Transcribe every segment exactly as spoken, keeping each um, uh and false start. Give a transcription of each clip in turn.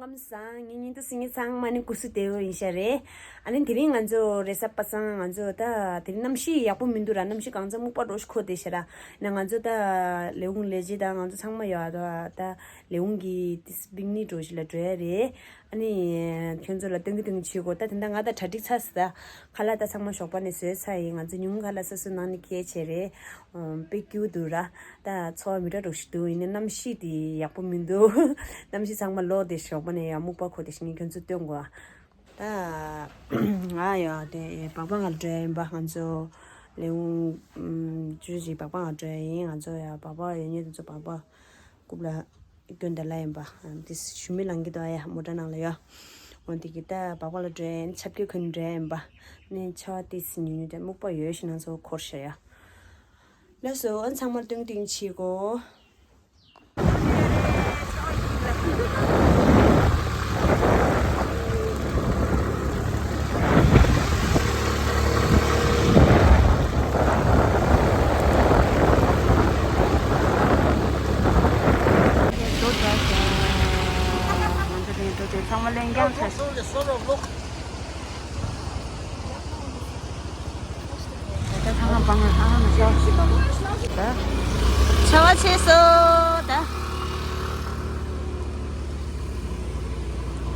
ཁམས་བཟང་། ངའི་ཉིན་དུ་སི་ངའི་ཚང་མ་ནི་ཀུ་སུ་དེ་བོ་ཡིན་ཤ་རེད། ཨ་ནི་དེ་རིང་ང་ཚོ་རེས་གཟའ་པ་སངས་ང་ཚོ་ད་དེ་རིང་གནམ་གཤིས་ཡག་པོ་མི་འདུག་ར། གནམ་གཤིས་གང་ཚ་སྨུག་པ་འགྲོ་ཤི་ཁོ་དེ་ཤ་ར། ན་ང་ཚོ་ད་ལེའུང་ལས་བྱེད་དང་ང་ཚོ་ཚང་མ་ཡོད་ད་ད་ལེའུང་གི་དིས་པིག་ནི་འགྲོ་ཤི་ལ་འགྲོ་ཡ་རེད། ཨ་ནི་ཁྱོད་ཚོ་ལ་སྟོན་གི་སྟོན་གི་བྱེད་དགོས། ད་དེ་འདྲ་ང་ད་གྲ་སྒྲིག་ཚར་སི་ད་ཁ་ལག་ད་ཚང་མ་ཞོགས་པ་ནས་བཟོས་ཚར་ཡིན། ང་ཚོ་ཉུང་ཁ་ལག་སོ་སོའི་ནང་ནས་ཁྱེར་བྱས་རེད། ཨོ་དཔེ་སྐྱིད་པོ་འདུག་ར། ད་ཚོར་བ་མི་འདྲ་འདྲ་ཞིག་འདུག་ཡིན་ནའི་གནམ་གཤིས་དེ་ཡག་པོ་མི་འདུག་གནམ་གཤིས་ཚང་མ་ལོག་དེ་ཞོགས་པ་ནས་ཡང་སྨུག་པ་ཁོ་དེ་ཞིག་ངས་ཁྱོད་ཚོ་སྟོན་དགོས། ད་ང་ཡང་དེ་སྦག་སྦག་ང་འགྲོ་ཡ་ཡིན་པ། ང་ཚོ་ལེའུང་ཅུ་ཅིག་སྦག་སྦག་ང་འགྲོ་ཡ་ཡིན། ང་ཚོ་ཡང་སྦག་སྦག་ཡོད་ཉེ་དེ་ཚོ་སྦག་སྦག་རྐུབ་ལ་སྐྱོན་ད་ལ་ཡིན་པ། དེ་ཞུ་མི་ལང་གི་དོ་ཡ་མོ་ཊ་ནང་ལ་ཡོད། འོ་དེ་གི་ད་སྦག་སྦག་ལ་འགྲོ་ཡ་ཡིན། ཆབ་ཀྱི་ཁོན་འགྲོ་ཡ་ཡིན་པ། ནས་ཆར་པ་ཏིས་ཉུང་ཉུང་དེ་སྨུག་པ་ཡོད་ཤི་ན་ཚོ་འཁོར་ཤ་ཡ། ལགས་སོ། ཨ་ཚང་མར་སྟོན་གི་སྟོན་གི་བྱེད་དགོས། ཚང་མ་ལེན་རྐྱང་ཆ། ད་ཐང་ང་བང་ང་ཧ་ཧ་མ་ཤོག་ད་ཆར་པ་ཆེ་སོ་ད།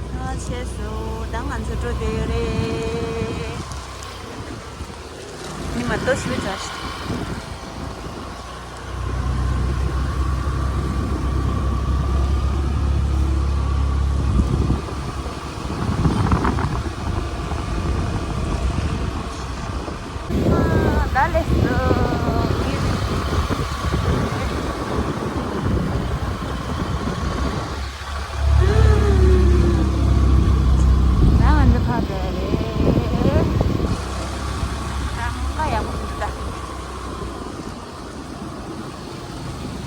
ཆར་པ་ཆེ་སོ་ད། ང་ཚོ་འགྲོ་བསྡད་ཡོད་རེད། ཉི་མ་ལྟོ་ཞིག་ལ་འཇགས་ཤིག་ད་ལེ་སོ། ད་ང་ཚོ་ཕར་འགྲོ་ཡ་རེད། ད་ཁ་ཡག་པོ་མི་འདུག་ད།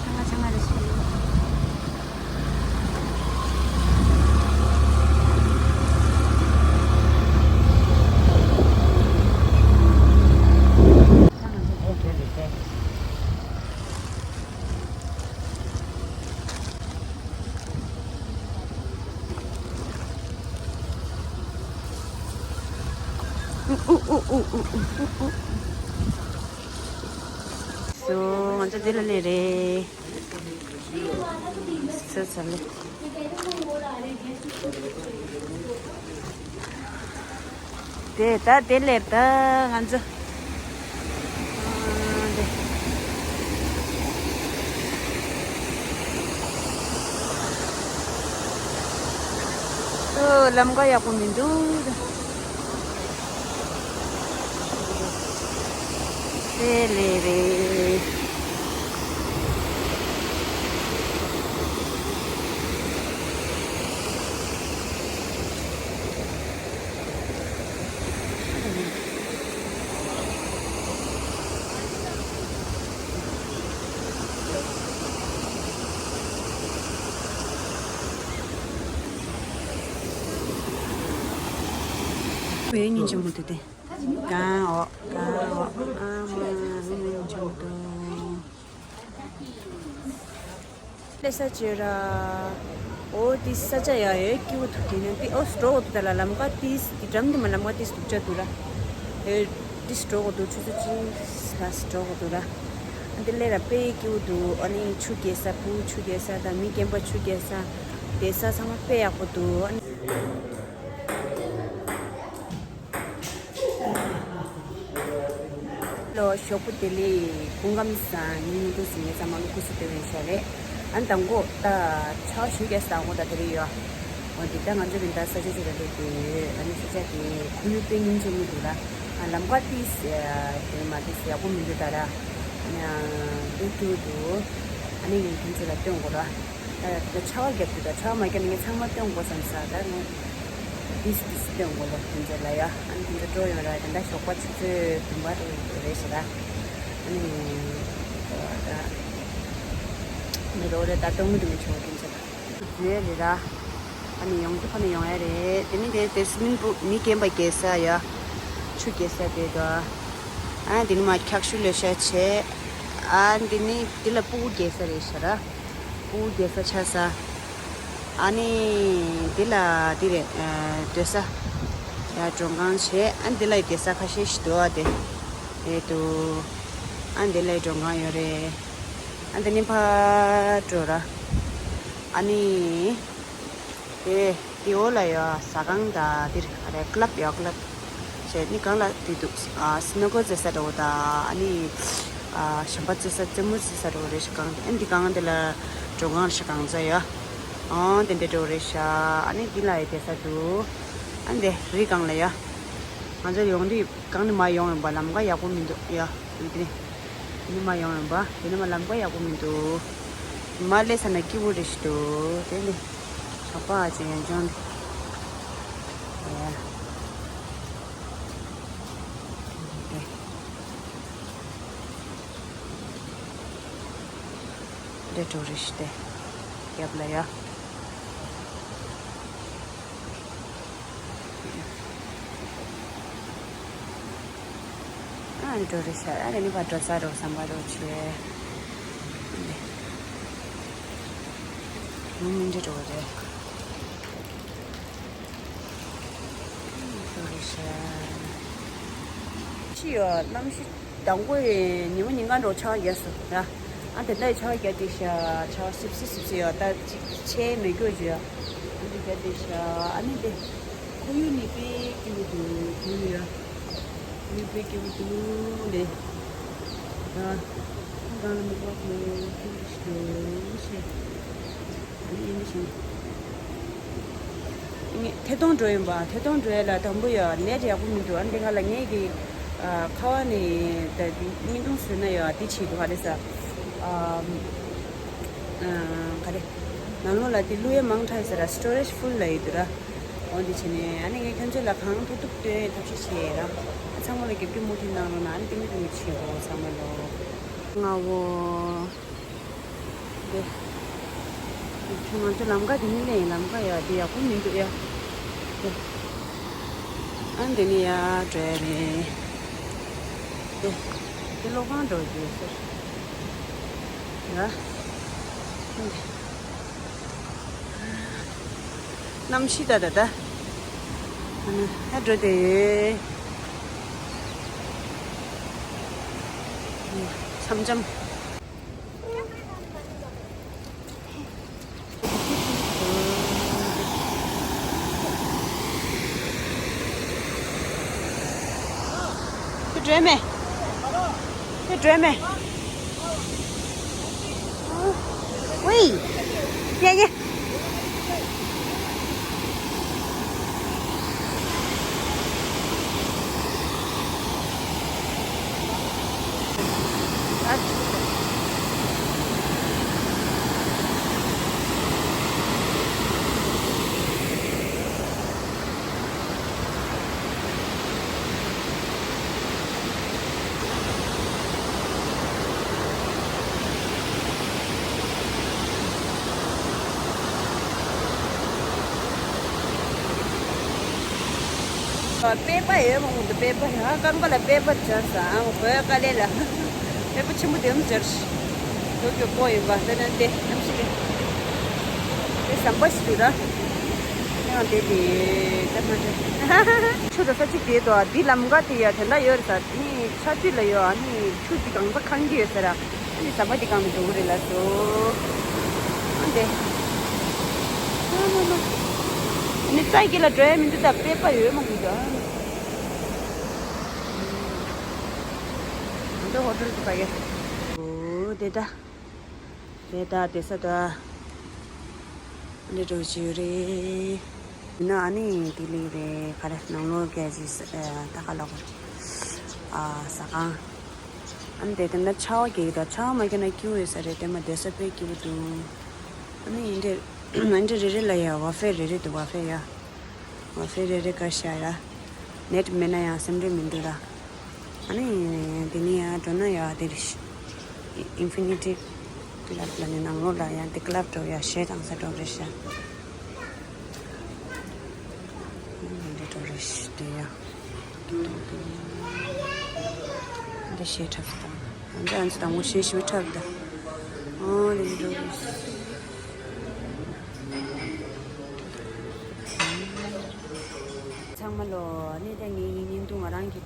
ཆང་ང་ཆང་ང་རེ་ཞིག་སོ། ང་ཚོ་འདི་ལ་སླེབས་རེད། སོ་ཚར་ལེ། དེ་ད་དེ་སླེབས་ད་ང་ཚོ། ཨ་དེ། ཨོ་ལམ་ཀ་ཡག་པོ་མི་འདུག་དེ་ལས་རེད། བའི་ཉིན་ཆེན་མོ་དེ་དེ། གང་འོ་གང་འོ་ཨ་མ་ཉིན་ཆེན་མོ་དེ། ལས་ས་ཅེ་ར། ཨོ་ཏི་ས་ཆ་ཡ་ཡོད་སྐྱིད་པོ་འདུག་དེ་ནས་ཏི་ཨོ་སི་འགྲོ་འོ་དུ་ད་ལ་ལམ་ཀ་ཏིས་དི་འགྲམ་དུ་མ་ལམ་ཀ་ཏིས་དུག་ཅག་དུ་ར། ཨེ་ཏིས་འགྲོ་འོ་དུ་ཆུ་ཚོད་གཅིག་ལ་སི་འགྲོ་འོ་དུ་ར། ཨ་འདི་ལས་ར་དཔེ་སྐྱིད་པོ་འདུག་ཨ་ནི་ཆུ་རྐྱལ་ས་བུ་ཆུ་རྐྱལ་ས་དང་མི་རྒན་པ་ཆུ་རྐྱལ་ས། དེ་ས་ཚང་མ་དཔེ་ཡག་པོ་འདུག་ཨ་ནི། ལོ་ཞོགས་པ་བདེ་ལེགས། སྐུ་ཁམས་བཟང་། ཉིན་ཉིན་དུ་ཟིན་ངེ་ཚང་མ་ལོ་སྐུ་གཟུགས་བདེ་བའི་ཤ་རེད། ཨ་ནི་དང་པོ་ད་ཆར་ཞུ་རྒྱག་དང་པོ་ད་དེ་རེད་ཡོད། འོ་འདི་ད་ང་ཚོ་རིན་ཐང་ས་ཆ་ཅིག་ལ་སླེབས་ཏེ་ཨ་ནི་ས་ཆ་དེ་ཁོར་ཡུག་དཔེ་སྙིང་རྗེ་མོ་འདུག་ལ། ཨ་ལམ་ཀ་ཏིས་དེ་མ་ཏིས་ཡག་པོ་མི་འདུག་ད་ར། ཨ་ནི་དེ་སྐྱིད་པོ་འདུག་ཨ་ནི་ངས་ཁྱེད་ཚོ་ལ་སྟོན་དགོས་ར། ད་ཆར་པ་བརྒྱབ་འདུག་ད་ཆར་པ་མ་བརྒྱབ་ན་ངས་ཚང་མ་སྟོན་དགོས་བསམ་ས་ད་ངས་ཏིས་ཏིས་སྟོན་དགོས་ལོ་ཁྱེད་ཚོ་ལ་ཡ། ཨ་ནི་ཁྱེད་ཚོ་སྤྲོ་ཡོང་ར། ད་ལྟ་ཞོགས་པ་ཆུ་ཚོད་བདུན་པ་རེད་ཟེར་ར། ཨ་ནི་ད་མི་རོ་རེ་ད་གཏོང་གི་འདུག་མི་ཆུང་ཁྱེད་ཚོ་ལ་བཟོས་རེད་ར། ཨ་ནི་ཡོང་དུས་ཁ་ནས་ཡོང་ཡ་རེད། དེ་ནི་དེ་དེ་སི་མིན་པུ་མི་རྒན་པ་རྒྱལ་ས་ཡ། ཆུ་རྒྱལ་ས་དེ་དོ། ཨ་དེ་ནི་མ་འཁྱག་ཤུ་ལོས་ཤ་ཆེ། ཨ་དེ་ནི་དེ་ལ་སྤུ་གུ་རྒྱལ་ས་རེད་ཤ་ར། སྤུ་གུ་རྒྱལ་ས་ཆ་ས། ཨ་ནི་འདི་ལ་འདི་རེད། ཨ། སྡོད་ས། ཡ། མགྲོན་ཁང་བྱས། ཨ། འདི་ལ་སྡོད་ས་ཁ་ཤས་ཤིག་འདུག་ཨ། དེ་རེད་འདུག་ཨ། འདི་ལ་མགྲོན་ཁང་ཡོད་རེད། ཨ། འདི་ནི་ཕར་འགྲོ་ར། ཨ་ནི། དེ་དེ་འོག་ལ་ཡོད་ཟ་ཁང་དང་འདིར་ཨ་རེ་ཀླབ་ཡོད། ཀླབ་བྱས་ནི་སྒང་ལ་དེ་འདུག་ཨ། སི་ནོ་ཀར་རྩེ་ས་འདྲ་བོ་དང་ཨ་ནི། ཨ། ཞབས་པ་རྩེ་ས་རྩེད་མོ་རྩེ་ས་འདྲ་བོ་རེད་ཤག་ཨ་འདི་སྒང་དེ་ལ་མགྲོན་ཁང་ཞིག་གང་ཚ་ཡོད། ཨང་དེ་འདྲ་འདྲ་བོ་རེད་ཤག་ཨ་ནི་འདི་ལ་ཡོད་བསྡད་ས་འདུག་ཨ་འདི་རི་སྒང་ལ་ཡོད། ང་ཚོ་ཡོང་དུས་གང་ནས་མར་ཡོང་ཡོང་པ་ལམ་ཁ་ཡག་པོ་མི་འདུག་ཡ། འདི་ནས་འདི་ནས་མར་ཡོང་ཡོང་པ། འདི་ནས་མར་ལམ་ཁ་ཡག་པོ་མི་འདུག་མར་སླེབས་ས་ན་སྐྱིད་པོ་རེད་ཤག་འདུག་དེ་ནས་ཞོགས་པ་ཨ་ཅེ་ཡང་ལྗོངས་འདི། ཡ། འདི་འདྲ་འགྲོ་རེད་ཤག་དེ་རྒྱབ་ལ་ཡ། ཨ་འགྲོ་རེད་ཤག་ཨ་རེ་ནི་ཕར་འགྲོ་ས་རོ་བསམ་པ་རོ་ཆེ། ཨ་ནི་མི་འདྲ་འགྲོ་རེད། འགྲོ་རེད་ཤག་ཕྱི་ཡོད་གནམ་གཤིས། དང་པོ་ཡི་ཉི་མ་ཉིན་གང་འགྲོ་ཆར་པ་བརྒྱབ་སོང་ར། ཨ་དེ་འདྲ་ཡི་ཆར་པ་བརྒྱབ་དེ་ཤ་ཆར་པ་སིབ་སིབ་སིབ་སིབ་ཡོད། ད་ཅིག་ཆེ་མེད་སྐྱོ་བྱོས། ཨ་འདི་བརྒྱབ་དེ་ཤ་ཨ་ནི་དེ་ཁོར་ཡུག་ནི་དཔེ་སྐྱིད་པོ་འདུག་ཁོར་ཡུག་ཡ། ཁོར་ཡུག་དཔེ་སྐྱིད་པོ་འདུག་ལེ། ཨ་གང་ལ་མི་པ་ཁོ་ཁོ་ཤི་ཤི། ངས་ཐད་གཏོང་འགྲོ་ཡིན་པ། ཐད་གཏོང་འགྲོ་ཡ་ལ་དང་པོ་ཡ་ནེཊ་ཡག་པོ་མི་འདུག་ཨ་འདི་ང་ལ་ངས་ཀྱི་ཨ་ཁ་བ་ནས་ད་འདི་བརྙན་ཐུང་བཟོས་ན་ཡ་འདི་བྱེད་དགོས་ག་རེ་ཟ། ཨ་ཨ་ག་རེ། ནང་ལོགས་ལ་འདི་བླུག་ཡ་མང་དྲགས་ཡོད་ས་ར། སི་ཊོ་རེཇ་ཕུལ་ལ་ཡོད་དུས་ར། འོ་འདི་བྱས་ནས་ཨ་ནི་ངས་ཁྱོད་ཚོ་ལ་གང་ཐུབ་ཐུབ་སྟོན་ཡའི་ཐབས་ཤེས་བྱས་ཡ་ར། ཚང་མ་ལ་རྒྱབ་སྐྱོར་མུ་མཐུད་གནང་རོགས་གནང་། ཨ་ནི་ཏིང་ངེ་འཛིན་གྱིས་བྱེད་རོགས་ཚང་མ་ལོ། ང་བོ། འདི། ང་ཚོ་ལམ་ཁ་དེ་ནི་ལས་ལམ་ཁ་ཡ་དེ་ཡག་པོ་མི་འདུག་ཡ། འདི། ཨ་འདི་ནི་ཡ་འགྲོ་ཡ་རེད། འདི། འདི་གློག་ཁང་འགྲོ་རྒྱུ་ཟེར། ཡ། འདི། གནམ་གཤིས་ད་ད་ད། ཨ་ནི་ཧ་འགྲོ་དེ་ཡོད། འཆམ་འཆམ། ཁྱོད་འགྲོ་མེད། ཁྱོད་འགྲོ་མེད། ཝེ། ཡ་ཡ། པད་པ་ཡོད་མ་མོ་འདི། པད་པ་ཡ་རྐང་པ་ལ་པད་པ་སྦྱར་ས་ཨ་མ་གོས་དཀའ་ལས་ལ། པད་པ་ཆེན་པོ་དེ་མོ་སྦྱར་ཞིག་ཏོ་ཀྱོ་པོ་ཡིན་པ་དེ་ནས་དེ་གནམ་གཤིས་དེ། དེ་ཟམ་པ་ཞིག་འདུག་ད། དེའང་དེ་དེ་ད་མ་འདྲ། ཆུ་འགྲོ་ས་གཅིག་དེ་དོ། འདི་ལམ་ཁ་དེ་ཡ་དེ་འདྲ་ཡོད་རེད་ས། ནི་ཆར་དུས་ལ་ཡོད་ཨ་ནི་ཆུ་འདི་གང་ས་གང་གི་ཡོད་ས་ར། ཨ་ནི་ཟམ་པ་འདི་གང་ནས་འགྲོ་གི་རེད་ལ་སོ། ཨ་འདི། ཨ་ནི་རྩ་གི་ལ་འགྲོ་ཡ་མི་འདུག་ད་པད་པ་ཡོད་མ་མི་འདུག་ཨ་ནི། ང་ཚོ་ཧོ་ཊེལ་དུ་ཕ་གི། འོ་དེ་ད། དེ་ད་དེ་ས་ད། འདི་འགྲོ་རྒྱུ་རེད། ཡིན་ན་ཨ་ནི་ལྡི་ལི་རེད། ག་རེ་ནང་ལོགས་སྐད་ཅིག་ཨ་ད་ག་ལ་གོ་ཨ་ཟ་ཁང་། ཨ་ནི་དེ་དེ་འདྲ་ཆར་པ་རྒྱག་གི་འདུག་ཆར་པ་མ་རྒྱག་ན་སྐྱིད་པོ་ཡོད་ས་རེད། དེ་མ་བསྡད་ས་དཔེ་སྐྱིད་པོ་འདུག་ཨ་ནི་འདི་འདྲ་འདི་འདྲ་རེ་རེ་ལ་ཡ་བ་ཧྥེ་རེ་རེ་འདུག་བ་ཧྥེ་ཡ། བ་ཧྥེ་རེ་རེ་བཀག་བཞག་ཡ། ནེཊ་མེད་ན་ཡང་སེམས་ཁྲལ་མི་འདུག་ར། ཨ་ནི་དེ་ནས་ཡར་འགྲོ་ན་ཡར་དེ་རེད་ཤག་ཨིན་ཧྥི་ནི་ཊི་ཀི་ལབ་ལ་ནི་ནང་ལོགས་ལ་ཡང་དེ་ཀི་ལབ་འགྲོ་ཡ་གཞས་བཏང་ས་འགྲོ་རེད་ཤག་འདི་འགྲོ་རེད་ཤག་དེ་ཡ། འདི་གཞས་འཁྲབ་ས་དང་། འདི་ཨ་ཙི་དང་པོ་གཞས་ཞུ་འཁྲབ་ད། ཨོ་དེ་འགྲོ་རེད་ཤག་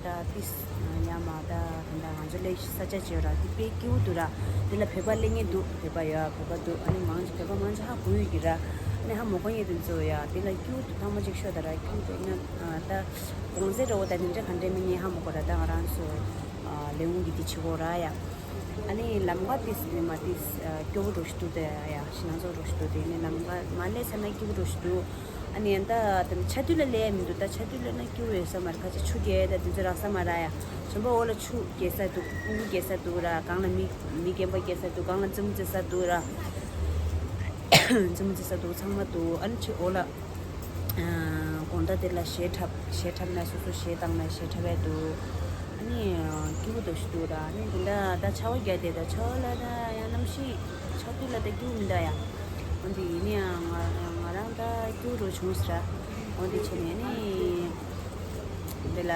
ད་ཏིས་ཡ་མ་ད་ད་ང་ཚོ་ལས་ས་ཆ་བྱེད་ར་དེ་དཔེ་སྐྱིད་པོ་འདུག་ར། དེ་ལ་བོད་པ་སླེབས་མཁན་འདུག་བོད་པ་ཡོད། བོད་པ་འདུག་ཨ་ནི་མང་ཆེ་བོད་པ་མང་ཆེ་ཧ་གོ་ཡོད་ཀྱི་ར། ཨ་ནི་ཧ་མ་གོ་མཁན་དེ་ཚོ་ཡ་དེ་ལ་སྐྱིད་པོ་འདུག་ཐང་མ་ཅིག་ཤོད་ད་ར། སྐྱིད་པོ་འདུག་ན་ད་གོང་ཚད་ར་འོ་ད་དེ་འདྲ་ག་འདྲ་མིན་ངས་ཧ་མ་གོ་ར། ད་ང་རང་ཚོ་ལས་ཁུངས་ཀྱི་དེ་བྱེད་གོ་ར་ཡ། ཨ་ནི་ལམ་ཁ་ཏིས་ནི་མ་ཏིས་སྐྱོ་བོ་འགྲོ་ཞིག་འདུག་དེ་ཡ་ཞི་ན་ཚོ་འགྲོ་ཞིག་འདུག་དེ་ནི་ལམ་ཁ་མ་ལས་ས་ན་སྐྱིད་པོ་འགྲོ་ཞིག་འདུག་ཨ་ནི་ཡང་ད་དེ་ནི་ཆ་དུས་ལ་ལས་མི་འདུག་ད་ཆ་དུས་ལ་ན་སྐྱིད་པོ་ཡོད་ས་མ་རེད། ཁ་ཆེ་ཆུ་རྐྱལ་ད་དེ་ཚོ་རག་ས་མ་ར་ཡ། གཞན་པ་འོག་ལ་ཆུ་རྐྱལ་ས་འདུག་ཀུ་ཀུ་རྐྱལ་ས་འདུག་ར། གང་ལ་མི་མི་རྒན་པ་རྐྱལ་ས་འདུག་གང་ལ་རྩེད་མོ་རྩེ་ས་འདུག་ར། རྩེད་མོ་རྩེ་ས་འདུག་ཚང་མ་འདུག་ཨ་ནི་ཆུ་འོག་ལ། དགོང་དག་དེ་ལ་གཞས་འཁྲབ། གཞས་འཁྲབ་ན་སོ་སོ་གཞས་བཏང་ན་གཞས་འཁྲབ་ཡས་འདུག་ཨ་ནི་སྐྱིད་པོ་འདུག་ཞིག་འདུག་ར། ཨ་ནི་དེ་འདྲ་ད་ཆར་པ་རྒྱག་དེ་ད་ཆར་པ་ལ་ད་ཡང་གནམ་གཤིས་ཆར་དུས་ལ་ད་སྐྱིད་པོ་མི་འདུག་ཡ། འོན་ཏེ་ཡིན་ནའང་ང་ང་རང་ད་སྐྱིད་པོ་འདྲ་བྱུང་ཟེར་ར། འོན་ཏེ་བྱས་ནས་ནི་འདི་ལ་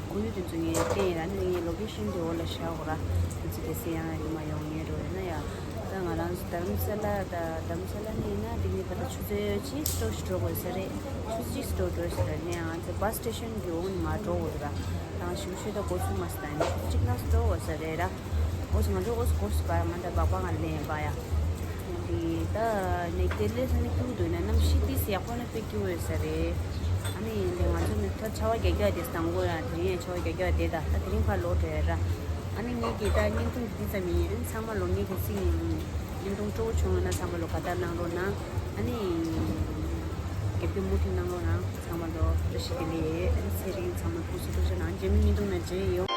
ཁོར་ཡུག་དེ་ཚོ་ངས་བསྟན་ཡིན་ར། ཨ་ནི་ངའི་ལོ་ཀེ་ཤན་དེ་འོག་ལ་བཞག་གོ་ར། དེ་ཚོ་གལ་སྲིད་ཡང་ཡོང་མ་ཡོང་ངེས་འགྲོ་ཡོད་ན་ཡ། ད་ང་རང་ཚོ་དྷ་རམ་ས་ལ་ད་དྷ་རམ་ས་ལ་ནས་ཡིན་ན་དེ་ནས་ཕར་ད་ཆུ་ཚོད་གཅིག་སྟོང་ཞིག་འགྲོ་དགོས་ས་རེད། ཆུ་ཚོད་གཅིག་སྟོང་འགྲོ་ས་རེད། ནས་ང་ཚོ་བྷ་སི་སི་ཊེ་ཤན་གྱི་འོག་ནས་མར་འགྲོ་དགོས་ར། ད་ཞུ་ཤོད་ད་འགོ་ཚུགས་མ་སོང་། ད་ནས་ཆུ་ཚོད་གཅིག་ལྷག་འགྲོ་དགོས་ས་རེད་ར། འོ་ཙི་ང་ཚོ་འོ་ཙི་གོ་སི་པ་ང་ད་སྦག་སྦག་ང་ལེན་པ་ཡ། འདི་ད་ནས་དེ་ལས་ས་ནས་སྐྱིད་པོ་འདུག་ན། གནམ་གཤིས་ཏིས་ཡག་པོ་ན་དཔེ་སྐྱིད་པོ་ཡོད་ས་རེད། ཨ་ནི་འདི་ང་ཚོ་ནི་ད་ཆར་པ་རྒྱག་རྒྱག་དེ་དང་པོ་ཡ་དེ་རིང་ཡ་ཆར་པ་རྒྱག་རྒྱག་དེ་ད་ད་དེ་རིང་ཕར་ལོག་འགྲོ་ཡ་ར། ཨ་ནི་ངས་ཀྱི་ད་བརྙན་ཐུང་འདི་ཙམ་ཡིན། ཨ་ནི་ཚང་མ་ལོ་ངས་གལ་སྲིད་བརྙན་ཐུང་སྤྲོ་བོ་བྱུང་ཡོད་ན་ཚང་མ་ལོ་དགའ་རྟགས་གནང་རོགས་གནང་། ཨ་ནི་རྒྱབ་སྐྱོར་མུ་མཐུད་གནང་རོགས་གནང་། ཚང་མ་ལོ་བཀྲ་ཤིས་བདེ་ལེགས། ཨ་ནི་ཚེ་རིང་། ཚང་མ་ཕུན་སུམ་ཚོགས་པ་ཡོང་། རྗེས་མའི་བརྙན་ཐུང་ནང་མཇལ་ཡོང་།